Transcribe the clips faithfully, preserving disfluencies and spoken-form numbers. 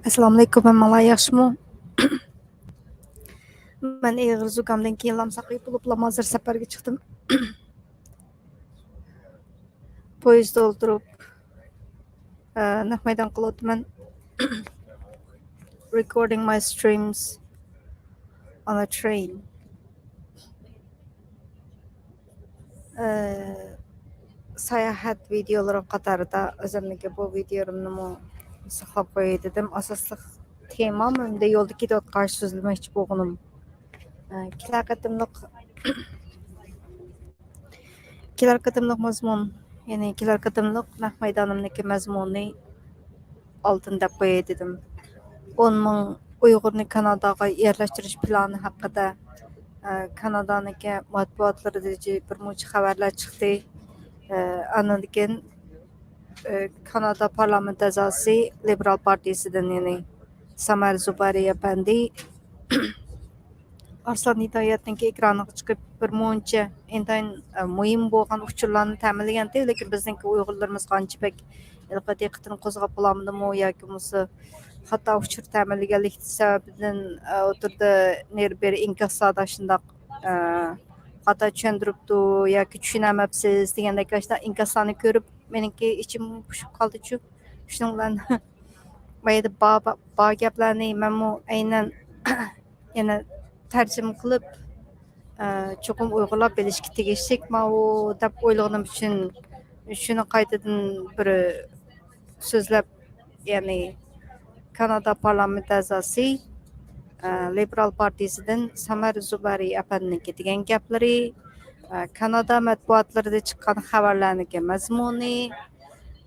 ئەسسالامۇئەلەيكۇم، ھەممىڭلار ياخشىمۇ؟ مەن ئېغىر زۇكامدىن كېيىنلا ساقىيىپ بولۇپلا ھازىر سەپەرگە چىقتىم. پويىزدا ئولتۇرۇپ، ئە، نەق مەيدان قىلىۋاتىمەن. Recording my streams on a train. ئە، ساياھەت ۋىدىيولىرى قاتارىدا ئۆزۈمنىڭكى بۇ ۋىدىيولىرىمنىمۇ ساقلاپ قوياي دېدىم. ئاساسلىق تېمام ئەمدى يولدا كېتىۋاتقان سۆزلىمەكچى بولغىنىم. ئە، كېلەر قېتىملىق، كېلەر قېتىملىق مەزمۇن، يەنى كېلەر قېتىملىق نەق مەيدانىمدىكى مەزمۇننى ئالدىن دەپ قوياي دېدىم. ئون مىڭ ئۇيغۇرنى كاناداغا يەرلەشتۈرۈش پىلانى ھەققىدە، ئە، كانادانىڭكى مەتبۇئاتلىرىدا بىر مۇنچە خەۋەرلەر چىقتى. ئە، ئاندىن كېيىن، ئە، كانادا پارلامېنت ئەزاسى لىبېرال پارتىيىسىدىن، يەنى سامەر زۇبەرى ئەپەندى ئارسلان ھىدايەتنىڭكى ئېكرانىغا چىقىپ، بىر مۇنچە ئىنتايىن، ئە، مۇھىم بولغان ئۇچۇرلارنى تەمىنلىگەنتى، لېكىن بىزنىڭكى ئۇيغۇرلىرىمىزغا ئانچە بەك ھېلىقى دىققىتىنى قوزغاپ بولالمىدىمۇ ياكى بولمىسا خاتا ئۇچۇر تەمىنلىگەنلىكى سەۋەبىدىن، ئە، ئوتتۇرىدا نېرى بېرى ئىنكاسلاردا شۇنداق، ئە، خاتا چۈشەندۈرۈپتۇ ياكى چۈشىنەلمەپسىز دېگەندەك ئاشۇنداق ئىنكاسلارنى كۆرۈپ، مېنىڭكى ئىچىم پۇشۇپ قالدىچۇ. شۇنىڭ بىلەن ما يەردە بار، بار، بار گەپلەرنى مەنمۇ ئەينەن يەنە تەرجىمە قىلىپ، ئە، چوقۇم ئۇيغۇرلار بىلىشكە تېگىشلىك ماۋۇ دەپ ئويلىغىنىم ئۈچۈن شۇنى قايتىدىن بىر سۆزلەپ، يەنى كانادا پارلامېنت ئەزاسى، ئە، لىبېرال پارتىيىسىدىن سامەر زۇبەرى ئەپەندىنىڭكى دېگەن گەپلىرى، ئە، كانادا مەتبۇئاتلىرىدا چىققان خەۋەرلەرنىڭكى مەزمۇنى،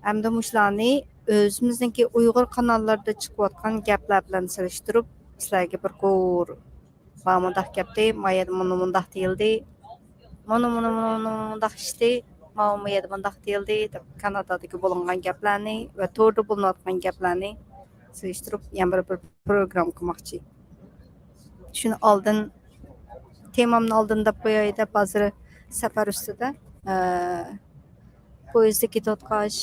ھەمدە مۇشۇلارنى ئۆزىمىزنىڭكى ئۇيغۇر قاناللىرىدا چىقىۋاتقان گەپلەر بىلەن سېلىشتۇرۇپ، سىلەرگە بىر قۇر مانا مۇنداق گەپتى، ما يەردە مۇنۇ مۇنداق دېيىلدى، مۇنۇ، مۇنۇ، مۇنۇ، مۇنۇ مۇنداق ئىشتى، ماۋۇ ما يەردە مۇنداق دېيىلدى دەپ، كانادادىكى بولۇنغان گەپلەرنى ۋە توردا بولۇنۇۋاتقان گەپلەرنى سېلىشتۇرۇپ، يەنە بىر، بىر پروگرامما قىلماقچى. شۇنى ئالدىن، تېمامنى ئالدىن دەپ قوياي دەپ، ھازىر سەپەر ئۈستىدە، ئە، پويىزدا كېتىۋاتقاچ،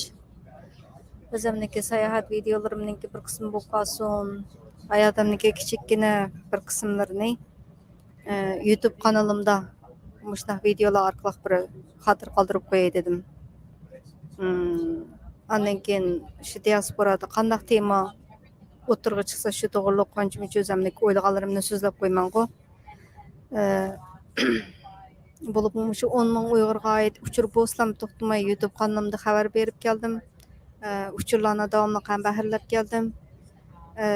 ئۆزۈمنىڭكى ساياھەت ۋىدىيولىرىمنىڭكى بىر قىسمى بولۇپ قالسۇن، ھاياتىمنىڭكى كىچىككىنە بىر قىسىملىرىنى، ئە، يۇتۇب قانىلىمدا مۇشۇنداق ۋىدىيولار ئارقىلىق بىر خاتىرە قالدۇرۇپ قوياي دېدىم. ئاندىن كېيىن شۇ دىياسپورادا قانداق تېما ئوتتۇرىغا چىقسا، شۇ توغرۇلۇق قانچە مۇنچە ئۆزۈمنىڭكى ئويلىغانلىرىمنى سۆزلەپ قويىمەنغۇ. ئە، بولۇپمۇ مۇشۇ ئون مىڭ ئۇيغۇرغا ئائىت ئۇچۇر بولسىلا توختىماي يۇتۇب قانىلىمدا خەۋەر بېرىپ كەلدىم. ئە، ئۇچۇرلارنى داۋاملىق ھەم بەھرىلەپ كەلدىم. ئە،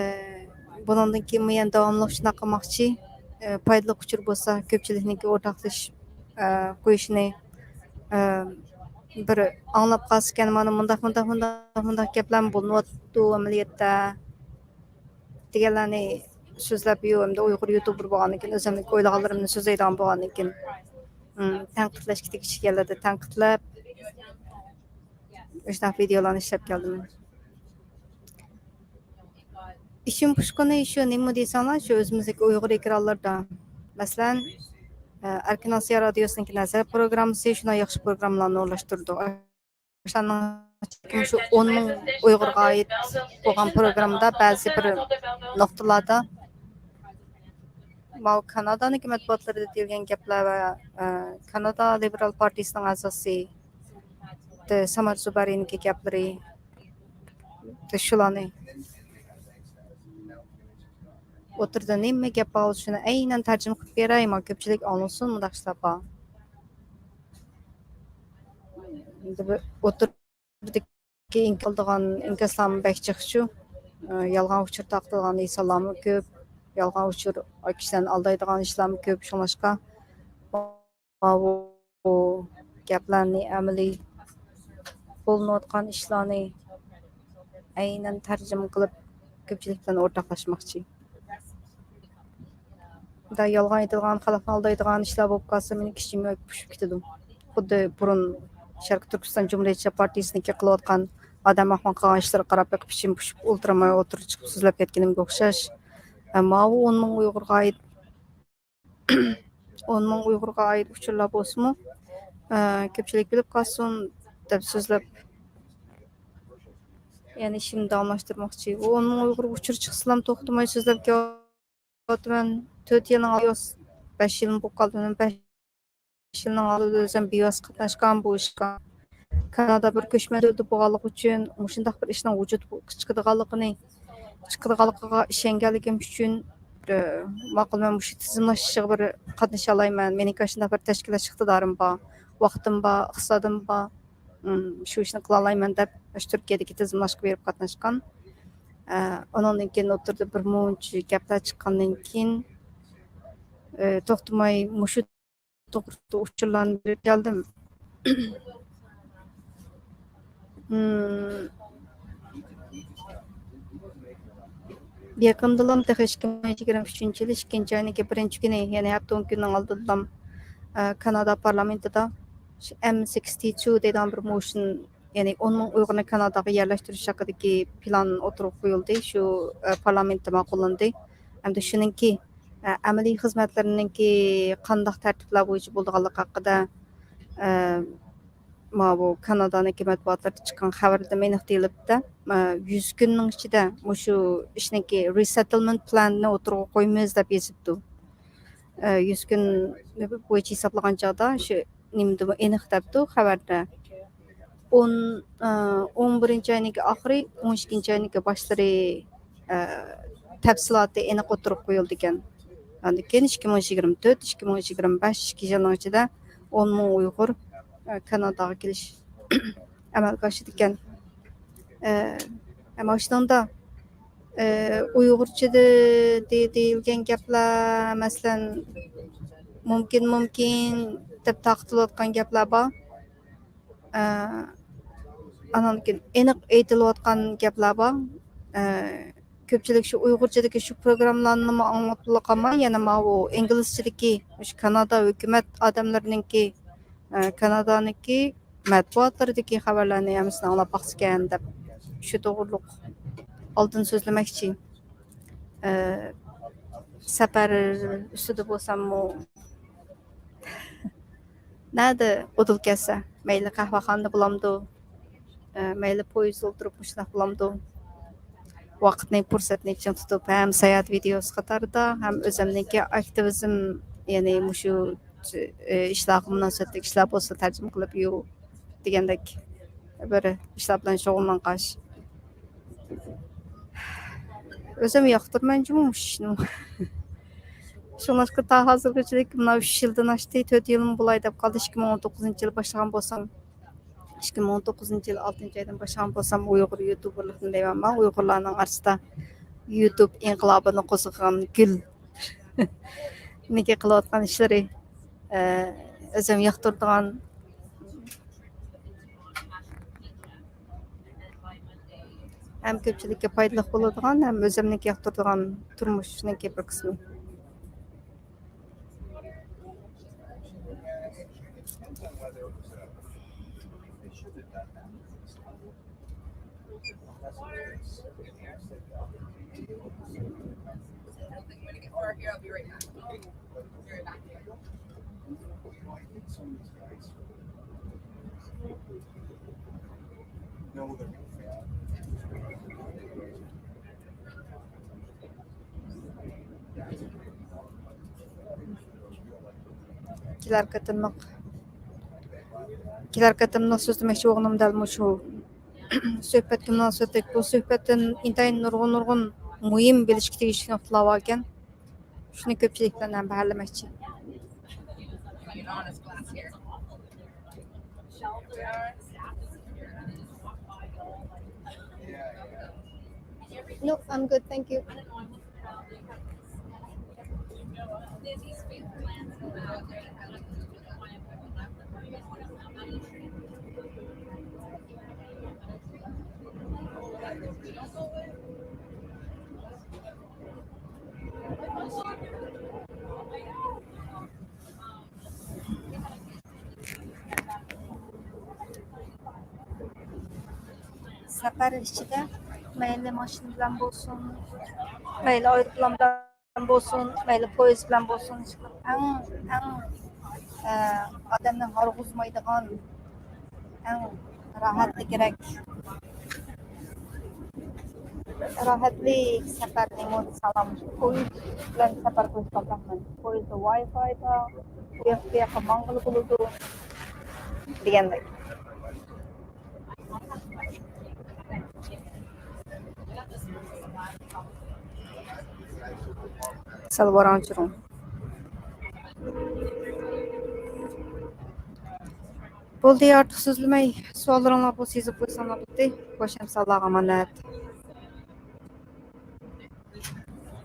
بۇنىڭدىن كېيىنمۇ يەنە داۋاملىق شۇنداق قىلماقچى. ئە، پايدىلىق ئۇچۇر بولسا كۆپچىلىكنىڭكى ئورتاقلىشىپ، ئە، قويۇشىنى، ئە، بىر ئاڭلاپ قالسىكەن، مانا مۇنداق، مۇنداق، مۇنداق، مۇنداق گەپلەرمۇ بولۇنۇۋاتىدۇ ئەمەلىيەتتە دېگەنلەرنى سۆزلەپ، يۇ-، ئەمدى ئۇيغۇر يۇتۇبېر بولغاندىن كېيىن ئۆزۈمنىڭ ئويلىغانلىرىمنى سۆزلەيدىغان بولغاندىن كېيىن، ئىم، تەنقىدلەشكە تېگىشلىك يەرلەردە تەنقىدلەپ، مۇشۇنداق ۋىدىيولارنى ئىشلەپ كەلدىم. ئىچىم پۇشقىنى شۇ نېمە دېسەڭلار، شۇ ئۆزىمىزدىكى ئۇيغۇر ئېكرانلىرىدا، مەسىلەن، ئە، ئەركىن ئاسىيا رادىيوسىنىڭكى نەزەر پروگراممىسى شۇنداق ياخشى پروگراممىلارنى ئورۇنلاشتۇرىدۇ. شۇ ئون مىڭ ئۇيغۇرغا ئائىت بولغان پروگراممىدا بەزى بىر نۇقتىلاردا ماۋۇ كانادانىڭكى مەتبۇئاتلىرىدا دېيىلگەن گەپلەر ۋە، ئە، كانادا لىبېرال پارتىيىسىنىڭ ئەزاسى، دە، سامار زۇبەرىنىڭكى گەپلىرى، دە، شۇلارنى ئوتتۇرىدا نېمە گەپ بار، شۇنى ئەينەن تەرجىمە قىلىپ بېرەي، مانا كۆپچىلىك ئاڭلىسۇن، مۇنداق ئىشلار بار. ئوتتۇرىدىكى ئىنكاس قىلىدىغان ئىنكاسلارمۇ بەك جىقچۇ. يالغان ئۇچۇر تارقىتىدىغان ئىنسانلارمۇ كۆپ، يالغان ئۇچۇر، كىشىلەرنى ئالدايدىغان ئىشلارمۇ كۆپ. شۇڭلاشقا ماۋۇ گەپلەرنى، ئەمەلىي بولۇنۇۋاتقان ئىشلارنى ئەينەن تەرجىمە قىلىپ، كۆپچىلىك بىلەن ئورتاقلاشماقچى. دا يالغان ئېيتىدىغان، خەلقنى ئالدايدىغان ئىشلار بولۇپ قالسا، مېنىڭ ئىچىم پۇشۇپ كېتىدۇ. خۇددى بۇرۇن شەرقىي تۈركىستان جۇمھۇرىيەتچى پارتىيىسىنىڭكى قىلىۋاتقان ئادەم ئەخمەق قىلغان ئىشلىرىغا قاراپ بېقىپ، ئىچىم پۇشۇپ ئولتۇرالماي ئوتتۇرىغا چىقىپ سۆزلەپ كەتكىنىمگە ئوخشاش. ئە، ماۋۇ ئون مىڭ ئۇيغۇرغا ئائىت، ئون مىڭ ئۇيغۇرغا ئائىت ئۇچۇرلار بولسىمۇ، ئە، كۆپچىلىك بىلىپ قالسۇن دەپ سۆزلەپ، يەنە ئىشىمنى داۋاملاشتۇرماقچى. ئۇ ئون مىڭ ئۇيغۇر ئۇچۇر چىقسىلام توختىماي سۆزلەپ كېلىۋاتىمەن. تۆت يىلنىڭ ئالدى، بەش يىلمۇ بولۇپ قالدى. بەش يىلنىڭ ئالدىدا ئۆزۈم بىۋاسىتە قاتناشقان بۇ ئىشقا. كانادا بىر كۆچمەن دۆلىتى بولغانلىقى ئۈچۈن مۇشۇنداق بىر ئىشنىڭ ۋۇجۇدقا چىقىدىغانلىقىنى، چىقىدىغانلىقىغا ئىشەنگەنلىكىم ئۈچۈن، ئى، ماقۇل، مەن مۇشۇ تىزىملاشىشىغا بىر قاتنىشالايمەن. مېنىڭكى ئاشۇنداق بىر تەشكىللەش ئىقتىدارىم بار، ۋاقتىم بار، ئىقتىسادىم بار. ئىم، شۇ ئىشنى قىلالايمەن دەپ، ئاشۇ تۈركىيەدىكى تىزىملاشقا بېرىپ قاتناشقان. ئە، ئۇنىڭدىن كېيىن ئوتتۇرىدا بىر مۇنچە گەپلەر چىققاندىن كېيىن، ئى، توختىماي مۇشۇ توغرىسىدا ئۇچۇرلارنى بېرىپ كەلدىم. مم. يېقىندىلا تېخى ئىككى مىڭ يىگىرمە ئۈچىنچى يىل ئىككىنچى ئاينىڭكى بىرىنچى كۈنى، يەنى ھەپتە ئون كۈننىڭ ئالدىدىلا، ئە، كانادا پارلامېنتىدا شۇ ئېم سىكستى تۇ دەيدىغان بىر موشىن، يەنى ئون مىڭ ئۇيغۇرنى كاناداغا يەرلەشتۈرۈش ھەققىدىكى پىلان ئوتتۇرىغا قويۇلدى. شۇ، ئە، پارلامېنتتا ماقۇللاندى. ئەمدى شۇنىڭكى، ئە، ئەمەلىي خىزمەتلىرىنىڭكى قانداق تەرتىپلەر بويىچە بولىدىغانلىقى ھەققىدە، ئە، ماۋۇ كانادانىڭكى مەتبۇئاتلىرىدا چىققان خەۋەردىمۇ ئېنىق دېيىلىپتۇ. ئە، يۈز كۈننىڭ ئىچىدە مۇشۇ ئىشنىڭكى رىسېتلمېنت پىلانىنى ئوتتۇرىغا قويىمىز دەپ يېزىپتۇ. ئە، يۈز كۈن بويىچە ھېسابلىغان چاغدا شۇ نېمىدىمۇ ئېنىق دەپتۇ خەۋەردە. ئون، ئە، ئون بىرىنچى ئاينىڭكى ئاخىرى، ئون ئىككىنچى ئاينىڭكى باشلىرى، ئە، تەپسىلاتى ئېنىق ئوتتۇرىغا قويۇلىدىكەن. ئاندىن كېيىن ئىككى مىڭ يىگىرمە تۆت، ئىككى مىڭ يىگىرمە بەش، ئىككى يىلنىڭ ئىچىدە ئون مىڭ ئۇيغۇر، ئە، كاناداغا كېلىش ئەمەلگە ئاشىدىكەن. ئە، ئەمما شۇنىڭدا، ئە، ئۇيغۇرچىدا دې-، دېيىلگەن گەپلەر، مەسىلەن، مۇمكىن، مۇمكىن دەپ تارقىتىلىۋاتقان گەپلەر بار. ئە، ئانان كېيىن ئېنىق ئېيتىلىۋاتقان گەپلەر بار. ئە، كۆپچىلىك شۇ ئۇيغۇرچىدىكى شۇ پروگراممىلارنىمۇ ئاڭلاپلا قالماي، يەنە ماۋۇ ئىنگلىزچىدىكى مۇشۇ كانادا ھۆكۈمەت ئادەملىرىنىڭكى، ئە، كانادانىڭكى مەتبۇئاتلىرىدىكى خەۋەرلەرنى ھەممىسىنى ئاڭلاپ باقسىكەن دەپ، شۇ توغرۇلۇق ئالدىن سۆزلىمەكچى. ئە، سەپەر ئۈستىدە بولساممۇ، نەدە ئۇدۇل كەتسە، مەيلى قەھۋەخانىدا بولامدۇ، ئە، مەيلى پويىزدا ئولتۇرۇپ مۇشۇنداق بولامدۇ، ۋاقىتنى، پۇرسەتنى چىڭ تۇتۇپ، ھەم ساياھەت ۋىدېئوسى قاتارىدا، ھەم ئۆزۈمنىڭكى ئاكتىۋىزم، يەنى مۇشۇ، ئە، ئىشلارغا مۇناسىۋەتلىك ئىشلار بولسا تەرجىمە قىلىپ يۇ-، دېگەندەك بىر ئىشلار بىلەن شۇغۇللانغاچ. ئۆزۈم ياقتۇرىمەن جۇمۇ مۇشۇ ئىشنى. شۇڭلاشقا تا ھازىرغىچىلىك مانا ئۈچ يىلدىن ئاشتى، تۆت يىلمۇ بولاي دەپ قالدى. ئىككى مىڭ ئون توققۇزىنچى يىلى باشلىغان بولسام، ئىككى مىڭ ئون توققۇزىنچى يىل ئالتىنچى ئايدىن باشلىغان بولسام، ئۇيغۇر يۇتۇبېرلىقىنى دەيمەن، مانا ئۇيغۇرلارنىڭ ئارىسىدا يۇتۇب ئىنقىلابىنى قوزغىغان گۈل. نېكى قىلىۋاتقان ئىشلىرى، ئە، ئۆزۈم ياقتۇرىدىغان، ھەم كۆپچىلىككە پايدىلىق بولىدىغان، ھەم ئۆزۈمنىڭكى ياقتۇرىدىغان تۇرمۇشنىڭكى بىر قىسمى. كېلەر قېتىملىق، كېلەر قېتىملىق سۆزلىمەكچى بولغىنىم دەل مۇشۇ. سۆھبەتكە مۇناسىۋەتلىك بۇ سۆھبەتتىن ئىنتايىن نۇرغۇن، نۇرغۇن مۇھىم بىلىشكە تېگىشلىك نۇقتىلار باركەن. شۇنى كۆپچىلىك بىلەن ھەم بەھرىلىمەكچى. No, I'm good, thank you. سەپەر ئىچىدە مەيلى ماشىنا بىلەن بولسۇن، مەيلى ئايروپىلان بىلەن بولسۇن، مەيلى پويىز بىلەن بولسۇن، ئەڭ، ئەڭ، ئە، ئادەمنى ھارغۇزمايدىغان، ئەڭ راھەتلىكرەك، راھەتلىك سەپەرنى مۇھىت سالام، پويىز بىلەن سەپەر قىلىشقا بەھمەن. پويىزدا ۋاي فاي بار، ئۇ ياق بۇ ياققا ماڭغىلى بولىدۇ دېگەندەك. سەل ۋاراڭ-چۇرۇڭ. بولدى، ئارتۇق سۆزلىمەي، سوئاللىرىڭلار بولسا يېزىپ قويساڭلار بولدى. خوش ئەمىسەللەرگە ئامانەت.